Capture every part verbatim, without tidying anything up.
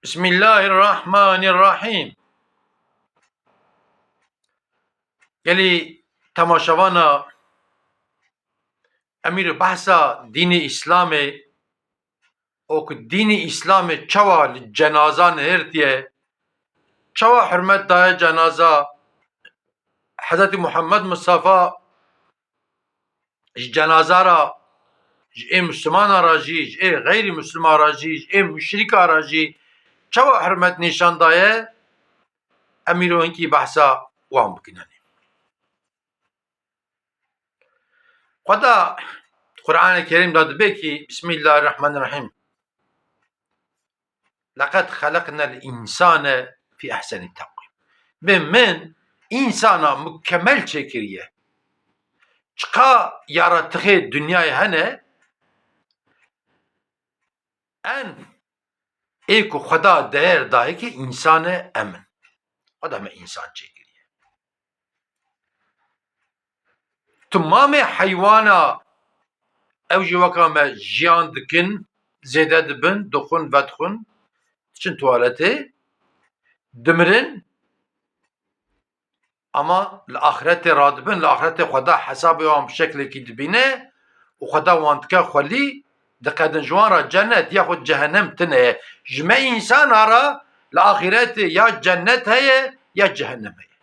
Bismillahirrahmanirrahîm. Gelî temaşevana, em îro behsa dînê Îslamê û ku dînê Îslamê çawa li cenaza nihêrtiye, çawa hurmet daye cenaza, Hezretî Muhammed Mustafa ji cenaza ra, ji ê Mislimana ra jî, ji ê xeyrî Misliman ra jî, ji ê muşrîka ra jî çawa hurmet nîşan daye, em îro hinkî behsa wan bikin. Xweda Qur'anê Kerîm de dibe ki, Bismillahirrahmanirrahîm. "Leqed xeleqnel însane fî ehsenî teqwîm." Bi min însana mukemel çêkiriye. Çiqa yaratixê dinyayê hene, en ê ku Xweda değer daye ki însane em in. Xweda me însan çêkiriye. Timamê heywana ew jî weka me jiyan dikin, zêde dibin, dixwin, vedixwin, diçin tuwaletê, dimirin, ama li axretê radibin, li axretê Xweda hesabê wan bi şeklekî dibîne û Xweda wan dike xwelî, diqedin ji wan re cennet yaxud cehennem tune ye. Ji me însana re li axîretê ya cennet heye ya cehennem heye.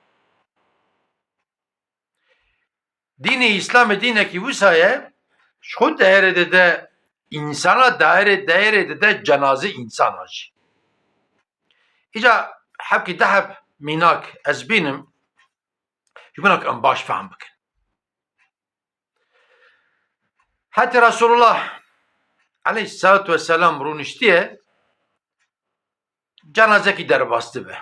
Dînê Îslamê dînekî wisa ye, ji xwe değerê dide însana, değerê, değerê dide cenazê însana jî. Îca hebkî du heb mînak ez bînim, ji bona ku em baş fehm bikin. Hetê Resulullah aleyhissalatu vesselam rûniştiye, cenazekî derbas dibe.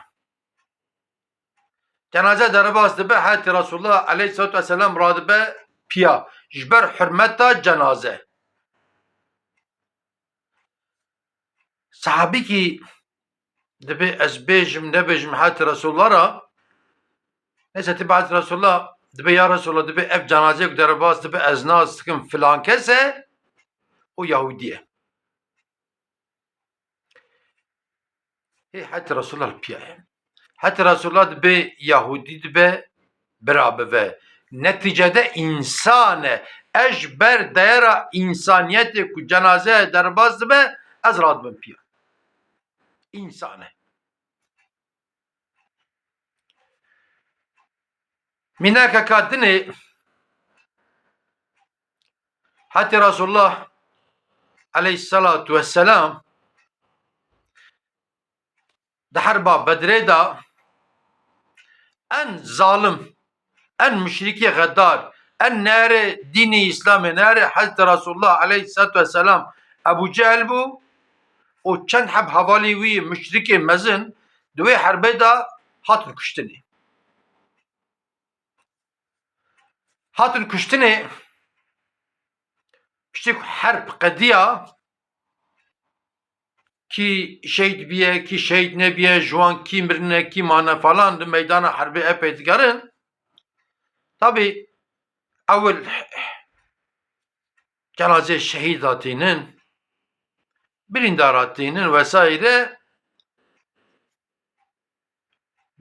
Cenaze derbas dibe, hetê Resulullah aleyhissalatu vesselam radibe piya, ji ber hurmeta cenaze. Sahabîkî dibe ez bêjim, nebêjim hetê Resulullah ra. Neyse, dibe hetê Resulullah, dibe ya Resulullah, dibe ev cenazeyek derbas dibe, ez nas dikim filan kes e, o Yahudî ye. Hê hetê Resulullah li piya ye. Hetê Resulullah dibe Yahudî dibe, bira bive. Netîcede însan e. Ez ji ber deyera însaniyetê ku cenaze derbas dibe, ez radibim piya. Însan e. Mînakeka dinê, hetê Resulullah aleyhissalatu vesselam di herba Bedrê de en zalim, en muşrikê xedar, en neyarê dînê Îslamê, neyarê Hezretî Resulullah aleyhissalatu vesselam Ebu Cehil bû û çend heb hevalî wî muşrikê mezin di wê herbê de hatin kuştinê. Hatin kuştinê, piştî ku herb qediya, kî şehîd biye, kî şehîd nebiye, ji wan kî mirine, kî mane falan di meydana herbê epey digerin. Tabî ewil cenazê şehîda tînin, birîndara tînin vesaire.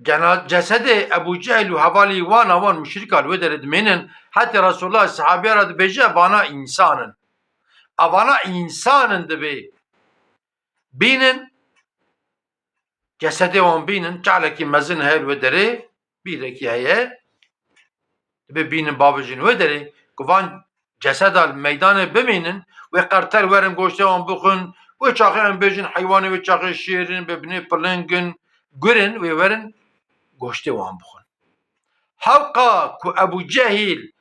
Cena-, cesedê Ebu Cehil û hevalî wan a wan muşrîka li wê derê dimênin. Hetê Resulullah sahabiya re dibêje, "Vana însan in." A vana însan in dibê. Bînin, cesedê wan bînin, çalekî mezin heye li wê derê, bîrekî heye. Dibê bînin bavêjin wê derê, ku van ceseda li meydanê bimînin, wê qertel werin goştê wan bixwin, wê çaxê em bêjin heywanê wê çaxê şêr in, bibinê piling in, gur in, wê werin goştê wan bixwin. Hewqa ku Ebu Cehîl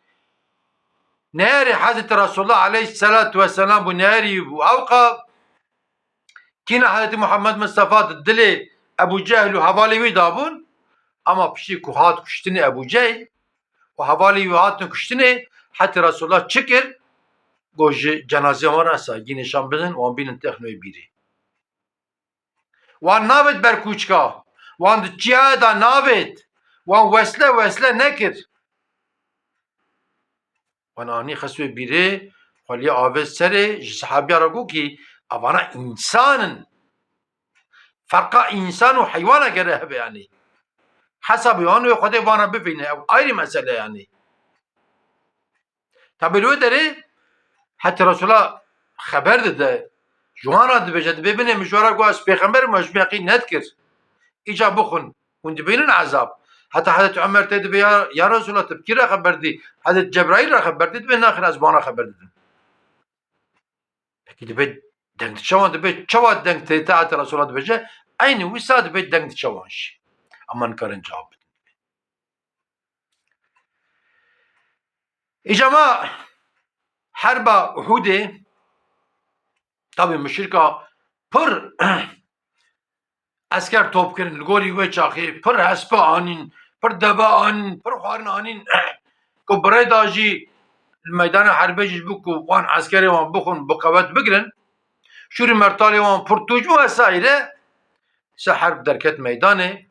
neyarê Hezretî Resulullah aleyhisselatu vesselam bû, neyarî bû, hewqa kîna Hezretî Muhammed Mustafa di dilê Ebu Cehil û hevalê wî dabûn, ama piştî ku hat kuştinê Ebu Cehil û hevalê wî hatin kuştinê, hetê Resulullah çi kir? Got, "Ji cenazê wan re saygî nîşan bidin, wan bînin texin wê bîrê." Wan navêt ber kûçka, wan di çiyayê de navêt, wan wesle wesle nekir. Wan anî xist wê bîrê, xweliyê avêt serê, ji sahabiya re got kî, "Evana însan in." Ferqa însan û heywana gere hebe yanî. Hesabê wan wê Xwedê vana bivîne, ew ayrî mesele yanî. Tabî li wê derê hetê Resûla xeber dide, ji wan re dibêje, dibê binê min ji we re got ez pêxember im, ez ji min re qî nedikir. Îca bixwin, hûn dibînin ezab. Heta Hezretî Omer tê dibê ya, ya Resûla tu bi kî re xeber didî? Hezretî Cebraîl re xeber didî, dibê naxir ez bi wan re xeber didim. Pekî dibê deng di çawan dibê, çawa deng tê te heta Resûla dibêje, eynî wisa dibê deng di çawan jî. Ama nikarin cewab bidin. Îca ma herba Uhudê, tabî muşrika pir esker top kirin, li gorî wê çaxê pir hespa anîn, pir deve anîn, pir xwarin anîn, ku bi rê da jî li meydana herbê jî ji bo ku wan eskerê wan bixwin, bi qewet bigirin, şûrî mertalê wan pir tûj bû vesaire, se herb derket meydanê.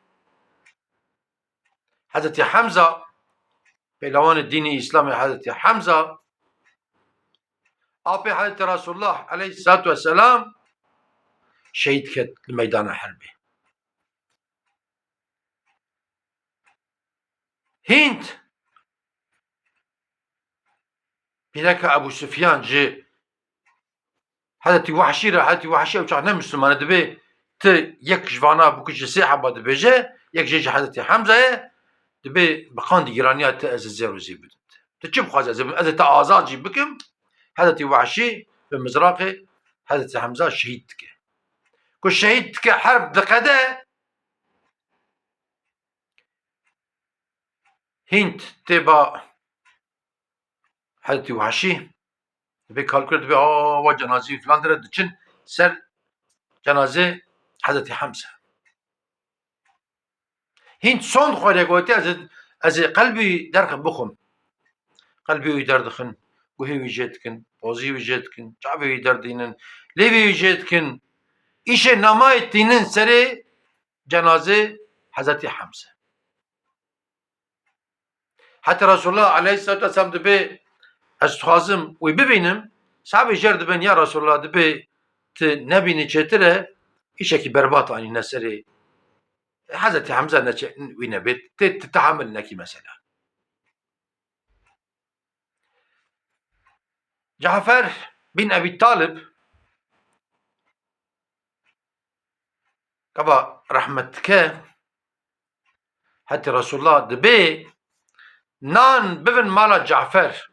Hezretî Hemza, pêlawanê dînê Îslamê Hezretî Hemza, apê Hezretî Resulullah aleyhissalatu vesselam şehîd ket li meydana herbê. Hînd, pîreka Ebû Sufyan ji Hezretî Wehşî re, Hezretî Wehşî ew çax ne Misliman e, dibê tu yek ji vana bikuje sê heba dibêje, yek jê ji Hezretî Hemza ye, dibê bi qandî giraniya te ez ê zêr û zî bidim te. Tu çi bixwazî ez ê bidim? Ez ê te azad jî bikim. Hezretî Wehşî bi mizraqê Hezretî Hemza şehîd dike. Ku şehîd dike herb diqede, Hînd tê ba Hezretî Wehşî, dibê kalkûle dibê, "Awa cenazê wî filan dire," diçin ser cenazê Hezretî Hemze. Hînd sond xwarê gotiye, "Ez ê, ez ê qelbî derxim bixwim." Qelbî wî derdixin, guhê wî jê dikin, pozî wî jê dikin, çavê wî derdînin, lêvê wî jê dikin. Îşê namayê tînin serê cenazê Hezretî Hemze. Heta Resulullah aleyhissalatu vesselam dibê, "Ez dixwazim wî bibînim." Sahabê jêr dibin, "Ya Resulullah, dibê tu nebînî çêtir e, îşekî berbat anîne serê Hezretî Hemze neçe-, wî nebê, tê, tu tehamil nekî mesela." Cafer bin Ebî Talib, gava rehmet dike, hetê Resulullah dibê, "Nan bibin mala Cafer.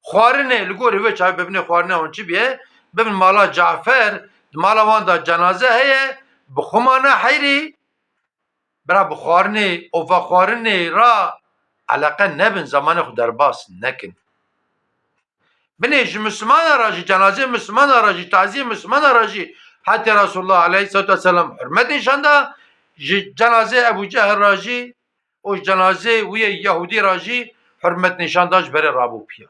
Xwarinê li gorî wê çavê bibinê xwarinê wan çi bîye, bibin mala Cafer, di mala wan de cenaze heye, bixwimane heyrî, bira bi xwarinê û vexwarinê re eleqe nebin, zemanê xwe derbas nekin." Binê ji Mislimana re jî, cenazê Mislimana re jî, taziyê Mislimana re jî hetê Resulullah aleyhissalatu vesselam hurmet nîşan da, ji cenazê Ebû Cehil re jî û ji cenazê wî yê Yahûdî re jî hurmet nîşan da, ji berê rabû piya.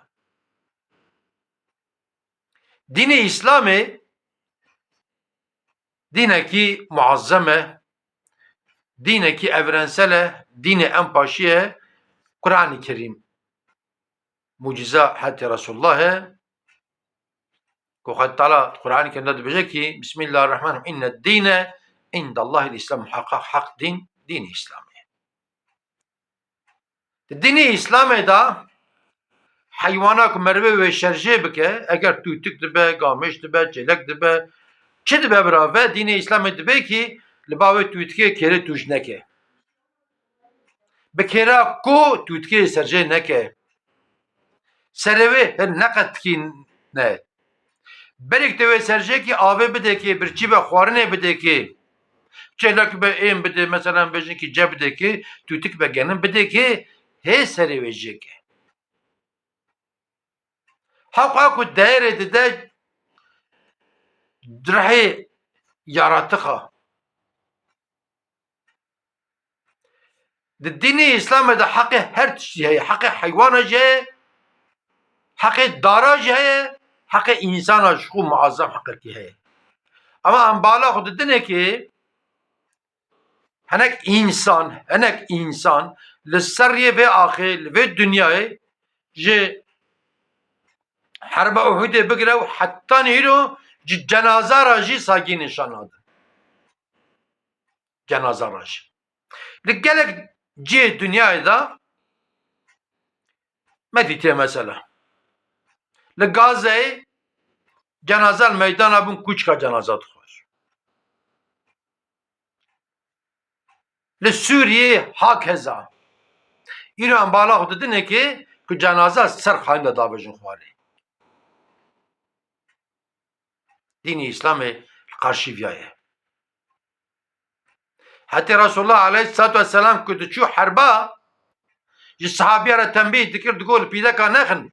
Dînê Îslamê dînekî muazzem e, dînekî evrensel e, dînê en paşî ye. Qur'anê Kerîm muciza hetê Resulullah e. Ku Xwedê Teala Qur'anê Kerîm de dibêje ki, "Bismillahirrahmanirrahim. İnne dîne indallahil Îslam." Muhaqqaq heq dîn, dînê Îslamê ye. Di dînê Îslamê de heywana ku merive wê şerjê bike, eger tûtik dibe, gamêş dibe, çêlek dibe, çi dibe birave, dînê Îslamê dibê ki li ba wê tûtikê kêrê tûj neke. Bi kêra ku tûtikê serjê neke. Serê wê hin neqetkî ne. Berêk te wê serjêkî avê bidêkê, birçî be xwarinê bidêkê. Çêlek be êm bidê, meselen bêjin kî ce bidêkê, tûtik be genim bidêkê, hê serê wê jêke. Heqa ku deyerê dide rihê yaratixa. Di dînê Îslamê de heqê her tiştî heye. Heqê heywana jî heye, heqê dara jî heye, heqê însana ji xwe muazzam heqekî heye. Ama em bala xwe didinê ki hinek însan, hinek însan li ser riyê vê axê, li vê dinyayê ji herba Uhudê bigire û hetanî îro ji cenaza re jî sagî nîşan nadin. cenaza re jî. Li gelek cihê dinyayê de me dîtiye mesela. Li Gazeyê cenaza li meydana bûn, kûçika cenaza dixwar. Li Sûriyê hakeza. Îro em bala xwe didine ki ku cenaza ser xayim de davêjin xwarê. Dînê Îslamê li qarşî viya ye. Hetê Resulullah aleyhissalatu vesselam ku diçû herba, ji sahabiya re tenbîh dikir, digot, li pîdeka nexin,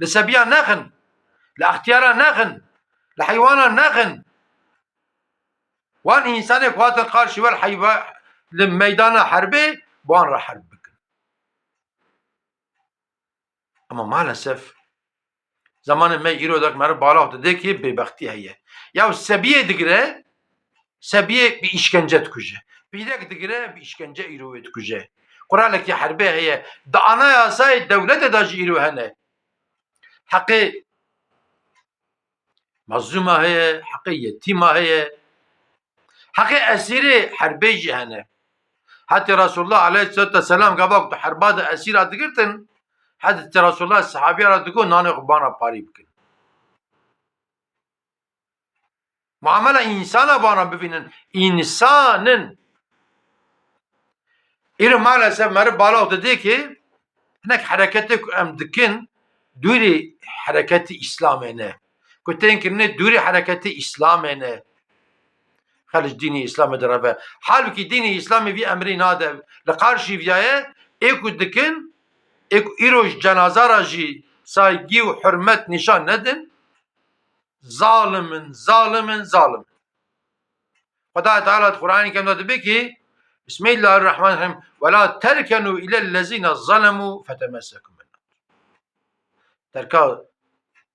li sebiya nexin, li extiyara nexin, li heywana nexin. Wan însanê ku hatin qarşî we li heywa-, li meydana herbê, bi wan re herb bikin. Ama maalesef zamanê me îro de meriv bala xwe didê ki bêbextî heye. Ya sebiyê digire, sebiyê bi îşkence dikuje. Pîrek digire, bi îşkence îro wê dikuje. Quralekî herbê heye. Di anayasayê dewletê de jî îro hene. Heqê mezlûma heye, heqê yetîma heye. Heqê esîrê herbê jî hene. Hetê Resulullah aleyhisselatu vesselam gava ku di herba de esîra digirtin, Hetê Resulullah sahabiya re digot, nanê xwe bana parî bikin. Muamela însana bana bivînin. Însan in. Îro maalesef meriv bala xwe didê ki hinek hereketê ku em dikin dûrî hereketê Îslamê ne. Ku tên kirinê dûrî hereketê Îslamê ne. Xelk ji dînê Îslamê direve. Halbikî dînê Îslamê vî emrî nade. Li qarşî viya ye, ê ku dikin, ê ku îro ji cenaza re jî saygî û hurmet nîşan nedin, zalim in, zalim in, zalim in. Xwedayê Teala di Qur'anê Kerim de dibe ki, Bismillahirrahmanirrahîm, "Ve la terkenû ilellezîne zalemû fetemessekum." Terka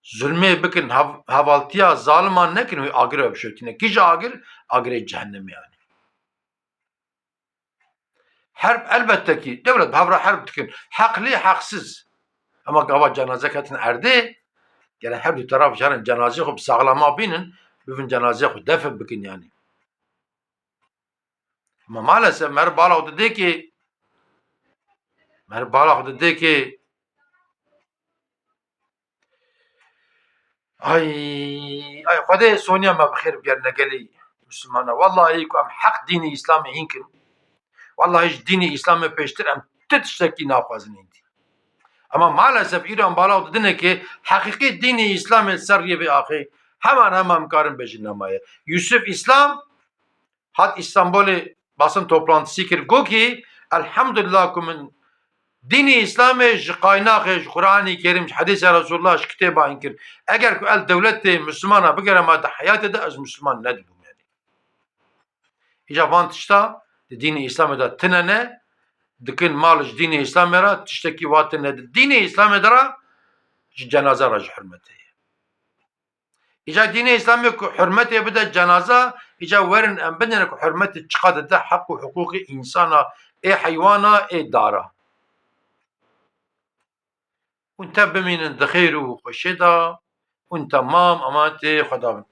zulmê bikin, hev-, hevaltiya zaliman nekin, wê agir ve bişewitîne. Kî ji agir? Agirê cehennemê yani. Herb, elbette ki dewlet bi hev re herb dikin. Heqlî, heqsiz. Ama gava cenaze ketin erdê, gere her du taraf carin cenazê xwe bi saxlama bînin, bivin cenazê xwe defin bikin yani. Ama maalesef meriv bala xwe didê ki, meriv bala xwe didê ki, ay, ay, Xwedê soniya me bi xêr bigerine gelî Mislimana. Wallahî ku em heq dînê Îslamê hîn kin. Wallahî ji dînê Îslamê pêştir em ti tiştekî naxwazin hîn dî. Ama maalesef îro em bala xwe didine ki heqîqî dînê Îslamê li ser riyê vê axê heman heman em karin bêjin nemaye. Yusuf Îslam hat Îstanbulê basın toplantısı kir. Got ki, "Elhamdulillah ku min dînê Îslamê ji qaynaxê, ji Qur'anê Kerim, ji Hedîsa Resulullah, ji kitêba hîn kir. Eger ku el dewletê Mislimana bigere ma di heyatê de ez Misliman nedibûm yani." Îca van tişta di dînê Îslamê de tine ne, dikin mal ji dînê Îslamê re, tiştekî wa tine di dînê Îslamê de re ji cenaza re ji hurmetê ye. Îca dînê Îslamê ku hurmetê bide cenaza, îca werin em bidine ku hurmetê çiqa dide heq û hiqûqê însana, ê heywana, ê dara. Hûn tev bimînin di xêr û xweşê de, hûn temam emanetê Xweda bin.